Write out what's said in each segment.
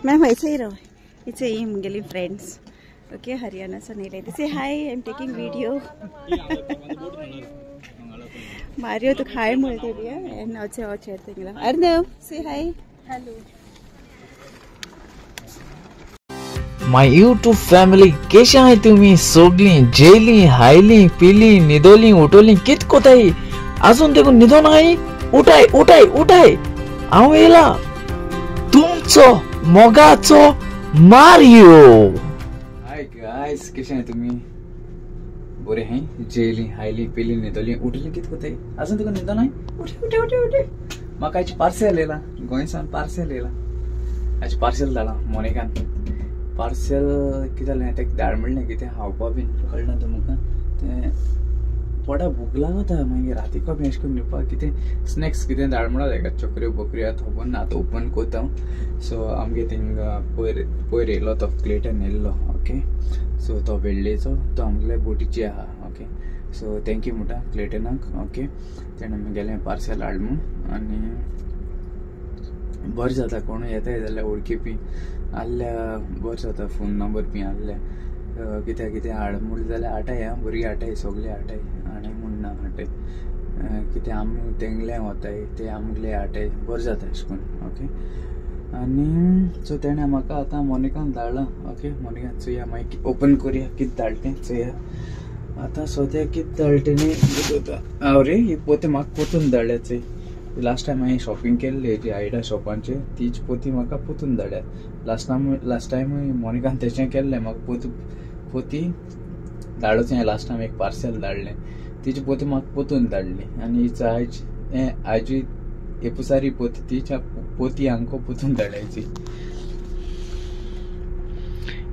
Ma'am वैसे ही रहो. इचे ही मुगेली friends. Okay Haryana से नहीं लेते. Say hi, I am taking video. Mario तो हाय म्हणते बिया एंड अच्छे अच्छे थिंगला. Arnav say hi. Hello my YouTube family, केशे आहाय तुमी सगळीं? जेली हायली पिली न्हिदोली उठोली कित कोताय? अजून देखून न्हिदोन आहाय? उठाय उठाय उठाय, हांव येयला तुमचो मोगाचो मारियो. हाय गायस, केशे आहाय तुमी? बरे हाय? जेली हायली पिली न्हिदोली उठली कित कोताय? अजून देखून न्हिदोन आहाय? उठे उठे उठे उठे. म्हाका आयज पार्सल येयला, गोंयसान पार्सल येयला. आयज पार्सल धाडला मोनिकान. पार्सल कितें जालें तेका धाड म्हणलें कितें खावपा बीन कळना तुमकां. तें पोटा भूक लागता मागीर रातीको बी अशें करून न्हिवपाक कितें स्नॅक्स कितें धाड म्हणा तेका, चोकऱ्यो बोकऱ्यो आतां खबर ना, आतां ओपन कोता हांव. सो आमगे थिंगा पयर पयर येयलो तो क्लेटन येयल्लो. ओके सो तो वेळ्ळेचो, तो आमगेले बोटीचे आहा. ओके सो thank you म्हणटा क्लेटनाक. ओके तेणें म्हगेलें पार्सल हाड म्हूण. आनी बरें जाता कोणूय येताय जाल्यार वळखी बी आहल्या बरें जाता, फोन नंबर बी आहल्या कित्याक कितें हाड म्हणलें जाल्यार हाटाय आं, भुरगीं हाटाय, सगळें हाटाय आनी म्हूण ना हाटाय कितें आमी तेंगले वताय ते आमगेले हाटाय, बरें जाता अशें करून. ओके आनी सो तेणें म्हाका आतां मोनिकान धाडलां. ओके मोनिकान चोया मागीर ओपन करुया कितें धाडलें तें चोया. आतां सद्या कितें धाडलें तेणें हांव रे ही पोती म्हाका पोतून धाडल्या चोय. लास्ट टायम हांवें शॉपिंग केल्ली जी आयडा शॉपांचे, तीच पोती म्हाका पोतून धाडल्या. लास्ट टायमूय मोनिकान तेचें केल्लें, म्हाका पोती पोती धाडूच हांवें लास्ट टायम एक पार्सल धाडलें, तिची पोती म्हाका पोतून धाडली. आनी हिच आयज हें आयजूय एपुसारी पोती, तीच पोती आमकां पोतून धाडल्याची.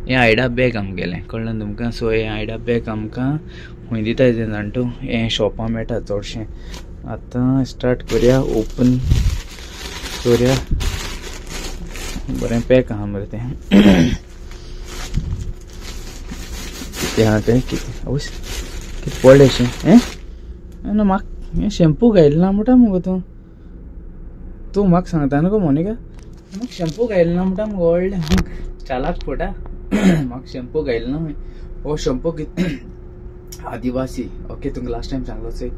हें आयडा बॅग आमगेलें, कळ्ळें तुमकां? सो हें आयडा बॅग आमकां खंय दिता तें जाणा तूं, हें शॉपां मेळटा चडशें. आतां स्टार्ट करुया, ओपन करुया. बरें पॅक आहा मरे तें. कितें आहा तें, कितें आवयस कितें पडलें अशें? हें ना म्हाका हें शॅम्पू घायलें ना म्हणटा मुगो तूं, तूं म्हाका सांगता न्हू गो मोनिका, म्हाका शॅम्पू घायलें ना म्हणटा मुगो. व्हडलें चालाक फोटा, म्हाका शॅम्पू घायलें ना. हो शॅम्पू कितें आदिवासी. ओके तुमकां लास्ट टायम सांगलो चोय,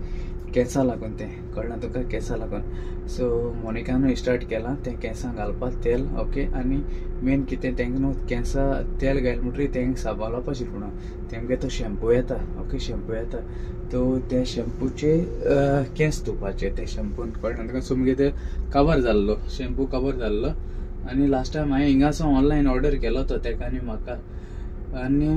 केंसा लागून तें कळना तुका, केंसा लागून. सो मोनिकानूय स्टार्ट केलां तें केंसां घालपाक तेल. ओके आनी मेन कितें तेंका न्हू केंसा तेल घायलें म्हणटकीर तेंका साबण लावपा शिकना, तेमगे तो शॅम्पू येता. ओके शॅम्पू येता, तो त्या शॅम्पूचे केंस धुवपाचे त्या शॅम्पून, कळना तुका? सो मुगे ते कवर जाल्लो शॅम्पू कवर जाल्लो. आनी लास्ट टायम हांवें हिंगासून ऑनलायन ऑर्डर केलो तो तेका आनी म्हाका. आनी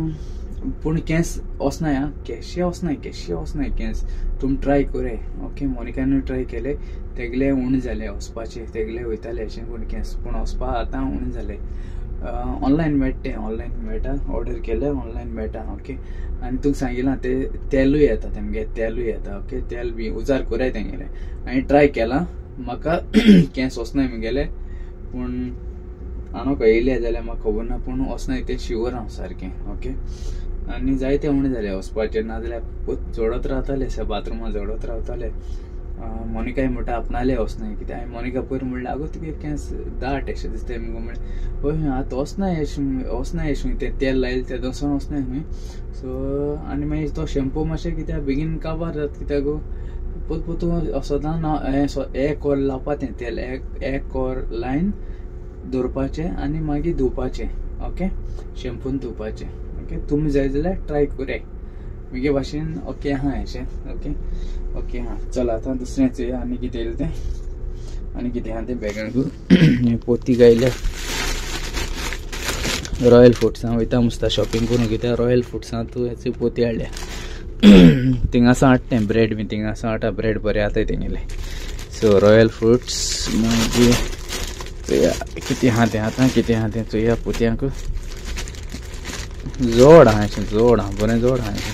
पूण केंस वचनाय आं, केशे वचनाय, केशे वचनाय केंस. तुमी ट्राय कोराय. ओके मोनिकानूय ट्राय केले, तेगले उणें जाले वचपाचे, तेगले वयताले अशें पूण केंस पूण वचपा आतां उणें जाले. ऑनलायन मेळटा तें, ऑनलायन मेळटा, ऑर्डर केले ऑनलायन मेळटा. ओके आनी तुका सांगिलां तें तेलूय येता तेमगे, तेलूय येता. ओके तेल बी उजार कोराय तेंगेलें. हांवें ट्राय केलां, म्हाका केंस वचनाय मुगेले, पूण आनोक येयले जाल्यार म्हाका खबर ना, पूण वचनाय तें शिवर हांव सारकें. ओके आनी जायते उणें जालें वचपाचें, नाजाल्यार जोडत रावताले, बाथरुमा जोडत रावताले. मोनिकाय म्हणटा आपणाले वचनाय कित्याक. हांवें मोनिका पयर म्हणलें आगो तुगे केंस दाट अशें दिसताय मुगो, म्हणलें हय आतां वचनाय अशें, वचनाय अशें तें तेल लायलें तें दसून वचनाय खंय. सो आनी मागीर तो शॅम्पू मातशें कित्याक बेगीन काबार जाता कित्याक गो, पोत पोतून सदां ना एक वर लावपा तें तेल, एक वर लायन दवरपाचें आनी मागीर धुवपाचें. ओके शॅम्पून धुवपाचें. ओके तुमी जाय जाल्यार ट्राय कोराय मुगे भाशेन. ओके आहा अशें. ओके ओके हां चल आतां दुसरें चोया आनी कितें येयलें तें, आनी कितें आहा तें बॅगांकू. पोती गायल्या रॉयल फुड्सां वयता मुसता शॉपिंग करूंक, कित्याक रॉयल फुड्सां तूं हेची पोती हाडल्या. थिंगासां हाडटा तें ब्रेड बी, थिंगासां हाडटा ब्रेड बरें जाताय तेंगेलें. सो रॉयल फुड्स मागीर चोया कितें आहा तें, आतां कितें आहा तें चोया. पोतयांक जोड आहा अशें, जोड आहा बरें, जोड आहा अशें.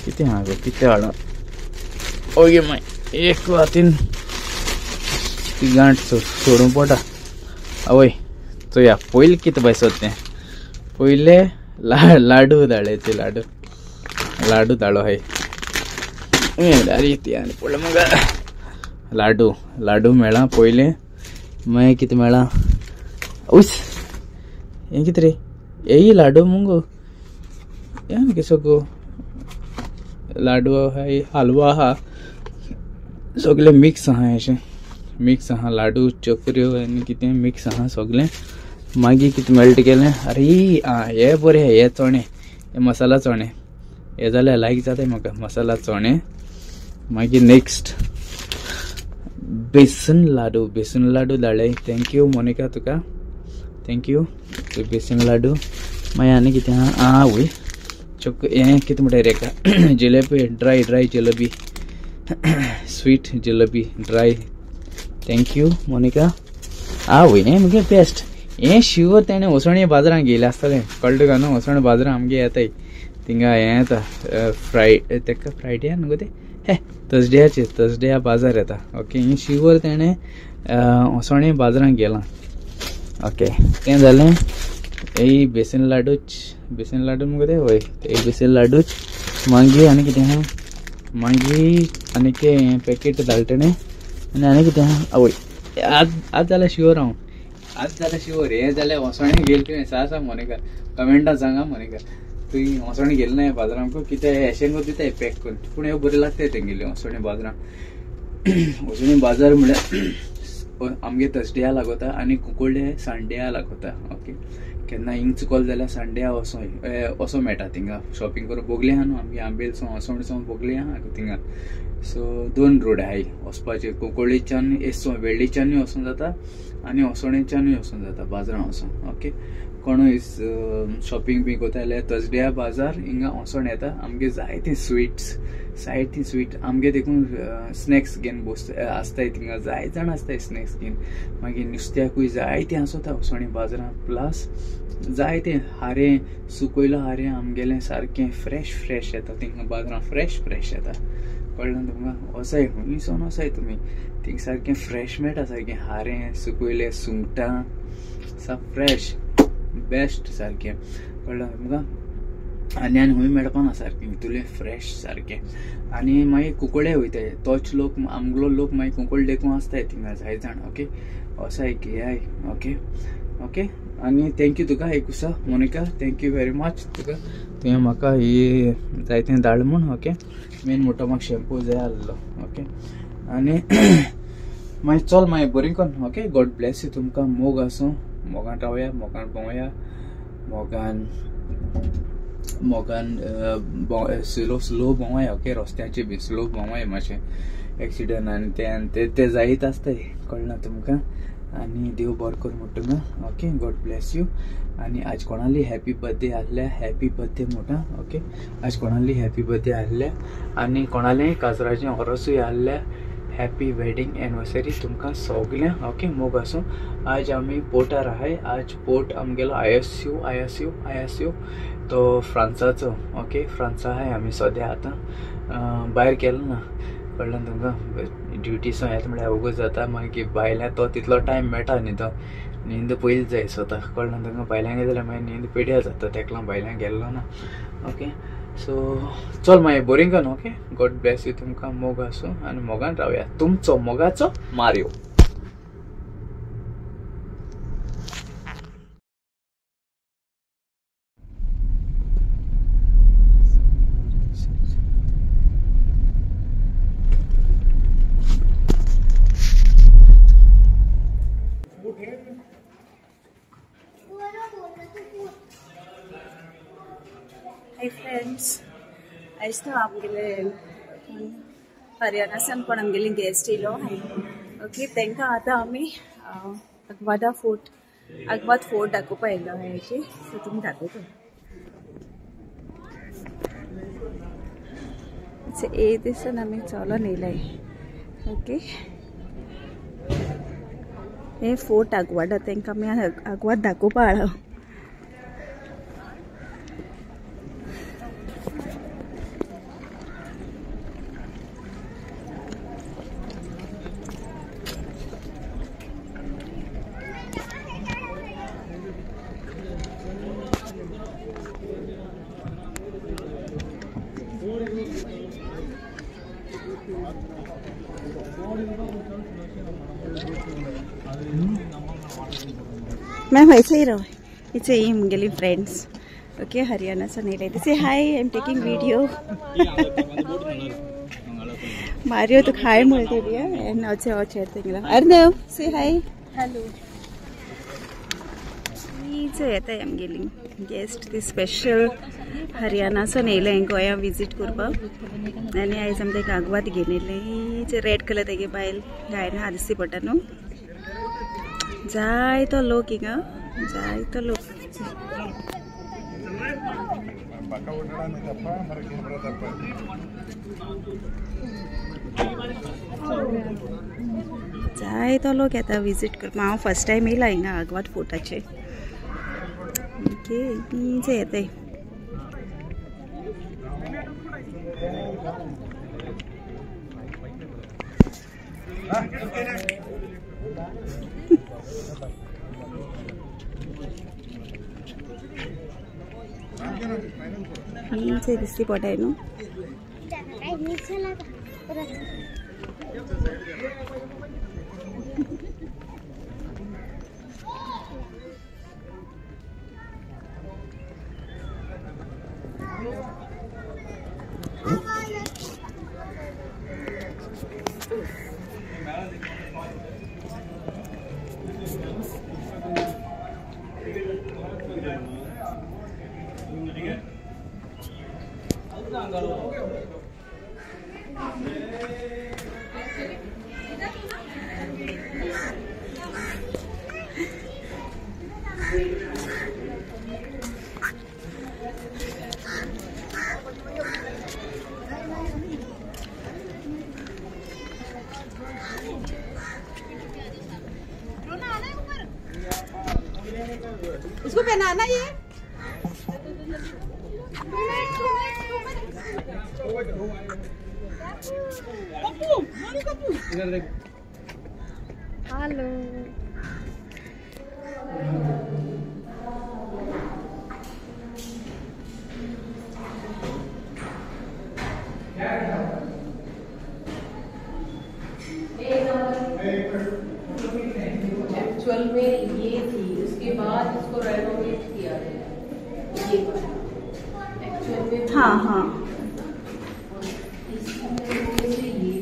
कितें आहा गो, कितें हाडा? ओके मागीर एक हातीन ती गांठ सोडूंक पडटा. आवय चोया पयलीं कितें बाय सोद तें. पयले लाडू धाडले, लाडू लाडू धाडो हाय. अरे ती आनी पडलें मगो लाडू, लाडू मेळा पयलें. मागीर कितें मेळा? उस हें कितें रे हेय लाडू मुगो हें कितें लाडू आहा हलवा आहा सगळें मिक्स आहा अशें मिक्स आहा लाडू चकऱ्यो आनी कितें मिक्स आहा सगळें. मागीर कितें मेळटा गेलें अरे आं हे बरें हे चणे हे मसाला चणे हे जाल्यार लायक जाता म्हाका मसाला चणे. मागीर नेक्स्ट बेसन लाडू बेसन लाडू धाडले. Thank you Monica तुका thank you बेसन लाडू. मागीर आनी कितें आहा आं वय चक हें कितें म्हणटा रे का jalebi dry dry jalebi sweet jalebi dry. Thank you Monica. आ वय हें मुगे बेस्ट हें शिवर तेणें वसणे बाजारान घेयलें आसतलें कळटा का न्हू. वसणे बाजारान आमगे येताय थिंगा हें येता फ्राय तेका फ्रायडे न्हू गो तें हे थर्सडेयाचे थर्सडेया बाजार येता. ओके हें शिवर तेणें वसणे बाजारान गेलां. ओके तें जालें हे बेसन लाडूच बेसन लाडू मुगो ते वय ते बेसन लाडूच. मागीर आनी कितें आहा मागीर आनी हें पॅकेट धाडलें तेणें आनी आनी कितें आहा आवय आज आज जाल्यार शिवर हांव आज जाल्यार शिवर हें जाल्यार वसणे गेल तुवें सा मोनिका कमेंटान सांगा मोनिका तुवें वसणे गेले ना बाजारांक कितें अशें गो दिताय पॅक करून पूण ह्यो बरें लागताय तेंगेले वसणे बाजारान. वसणे बाजार म्हळ्यार आमगे थर्सडेया लागता आनी कुंकळ्ळे संडेया लागता. ओके केन्ना हिंग चुकल जाल्यार संडेया वचों वचों मेळटा थिंगा शॉपिंग करून बोगले आहा न्हू आमगे आंबेल सावन वसण सावन बोगले आहा थिंगा. सो दोन रोड आहाय वचपाचे कुंकळ्ळेच्यान येसो वेळ्ळीच्यानूय वचों जाता आनी वसणेच्यानूय वचों जाता बाजारान वचों. ओके कोणूय शॉपिंग बी करता जाल्यार थर्सडेया बाजार हिंगा वचोन येता आमगे जायते स्विट्स जायती स्वीट आमगे देखून स्नॅक्स घेवन बस आसताय थिंगा जाय जाण आसताय स्नॅक्स घेवन. मागीर नुस्त्याकूय जायतें आसता वसणे बाजारान प्लस जायतें हारें सुकयलो हारें आमगेलें सारकें फ्रेश फ्रेश येता थिंगा बाजारान फ्रेश फ्रेश येता कळ्ळें तुमकां. वचाय खंय सावन वचाय तुमी थिंग सारकें फ्रेश मेळटा सारकें हारें सुकयलें सुंगटां सा फ्रेश बेस्ट सारकें कळ्ळें तुमकां. आनी आनी खंय मेळपा ना सारकें भितुलें फ्रेश सारकें. आनी मागीर कुंकळ्ळे वयताय तोच लोक आमगेलो लोक मागीर कुंकळ्ळे देखून आसताय थिंगा जाय जाण. ओके वसाय घेयाय. ओके ओके आनी thank you तुका एक उसा Monica thank you very much तुका तुवें म्हाका ही जायतें धाड म्हूण. ओके मेन मोटो म्हाका शॅम्पू जाय आहलो. ओके आनी मागीर चल मागीर बरी कोन. ओके गॉड ब्लेस you तुमकां मोग आसूं मोगान रावया मोगान भोंवया मोगान मोगान स्लो स्लो भोंवाय. ओके रस्त्याचे बी स्लो भोंवाय मातशें एक्सिडंट आनी तें आनी ते जायत आसताय कळना तुमकां. आनी देव बरो कर म्हणटा तुमकां. Okay God Blaise you. आनी आज कोणाली हॅपी बर्थडे आहल्या हॅपी बर्थडे म्हणटा. ओके आज कोणाली हॅपी बर्थडे आहल्या आनी कोणालें काजराचें ओरोसूय आहल्या हॅपी वेडिंग एनिवर्सरी तुमकां सगळ्यांक. ओके मोग आसूं. आज आमी पोर्टार आहाय आज पोर्ट आमगेलो I S U I S U I S U तो फ्रांसाचो. ओके फ्रांसा आहाय आमी सद्या आतां भायर गेलो ना कळ्ळें तुमकां ड्युटी सावन येता म्हळ्यार वगत जाता मागीर भायल्यान तो तितलो टायम मेळटा न्ही तो न्हीद पयलीं जाय स्वता कळ्ळें तुमकां भायल्यान गेले जाल्यार मागीर न्हीद पेड्यार जाता तेका लागून भायल्यान गेल्लो ना. ओके सो चल मागीर बरीं कर. ओके गॉड ब्लेस you तुमकां मोग आसूं आनी मोगान रावया. तुमचो मोगाचो मारियो. हाय फ्रेंड्स, आयज तो आमगेले हरियाणासान कोण आमगेली गेस्ट येयलो. ओके तांकां आतां आमी अगवादा फोर्ट अगवाद फोर्ट दाखोवपा येयलो आहाय. ओके सो तुमी दाखयता ए दिसान आमी चलोन येयलाय. ओके हे फोर्ट आगवाडा तांकां आमी आगवाद दाखोवपा हाडला. मॅम हयसर राव. इचे ही म्हगेली फ्रेंड्स. ओके हरियाणाच्यान येयले. Say hi, I am taking video. Mario तुका हाय म्हणटा एंड अचे अचे थिंगला. अर्णव से हाय. हॅलो. इचे येताय आमगेली गेस्ट ती स्पेशल हरियाणासून येयले गोंया विजीट करपाक आनी आयज आमी ताका आगवाद घेवन येयले. रेड कलर तेगे बायल गायना दिसती पडटा न्हू. जायतो लोक हिंगा, जायतो लोक. जायतो लोक येता विजीट करपाक. हांव फर्स्ट टायम येयला हिंगा आगवाद फोर्टाचेर. ओके इचे येताय. दिसती पडाय न्हू. उसको पहनाना ये हेलो. एक्चुअल में ये थी, उसके बाद इसको रेनोवेट किया गया। ये एक्चुअल में हाँ हाँ इसमें से ये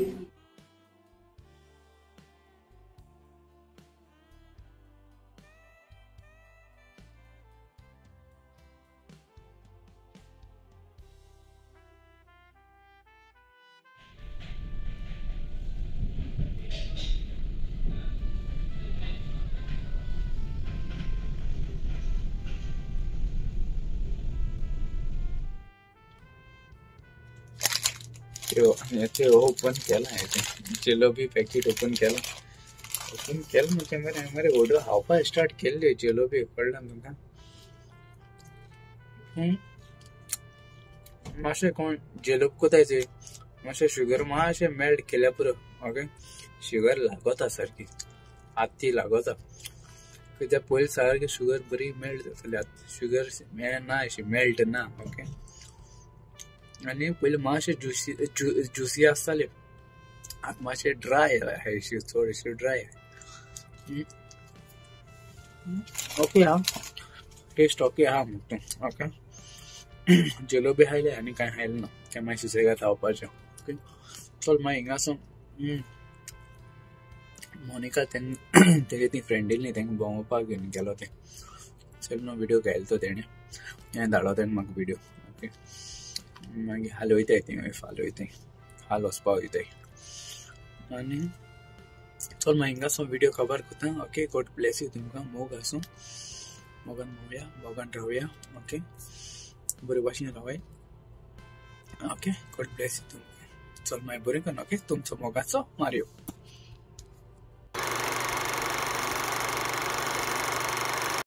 ते ओपन केला आहे जेलोबी पॅकेट ओपन केला. ओपन केलं म्हणजे मरे मरे ऑर्डर खावपा स्टार्ट केल्ली जेलोबी. कळ्ळें तुमकां? मातशें कोण जेलोब कोताय मातशें शुगर मातशें मेल्ट केल्या पुरो. ओके शुगर लागता सारकी आत्ती लागता कित्याक पयलीं सारकी शुगर बरी मेल्ट जाताली. आतां शुगर ना अशी मेल्ट ना. ओके आनी पयलीं मातशें ज्युसी ज्युसी आसताले, आतां मातशें ड्राय अशी चडशी ड्राय. ओके हा टेस्ट ओके आहा म्हणटा. ओके जेलोबी खायले आनी कांय खायलें ना, तें मागीर सुसेगाद खावपाचें. ओके चल मागीर हिंगासून मोनिका तेन्ना तेगे ती फ्रेंड येयली तांकां भोंवपाक घेवन गेलो. तें चल न्हू व्हिडियो घायलो तो तेणें, हें धाडलो तेणें म्हाका व्हिडियो. ओके मागीर हाल वयताय ती, मागीर फाल वयताय, हाल वचपा वयताय. आनी चल मागीर हिंगासून व्हिडियो खबर करता. Okay God Blaise you. तुमकां मोग आसूं, मोगान भोंवया, मोगान रावया. ओके बरे भाशेन रावय. ओके गॉड ब्लेस you तुमकां. चल मागीर बरें कर. ओके तुमचो मोगाचो मारियो.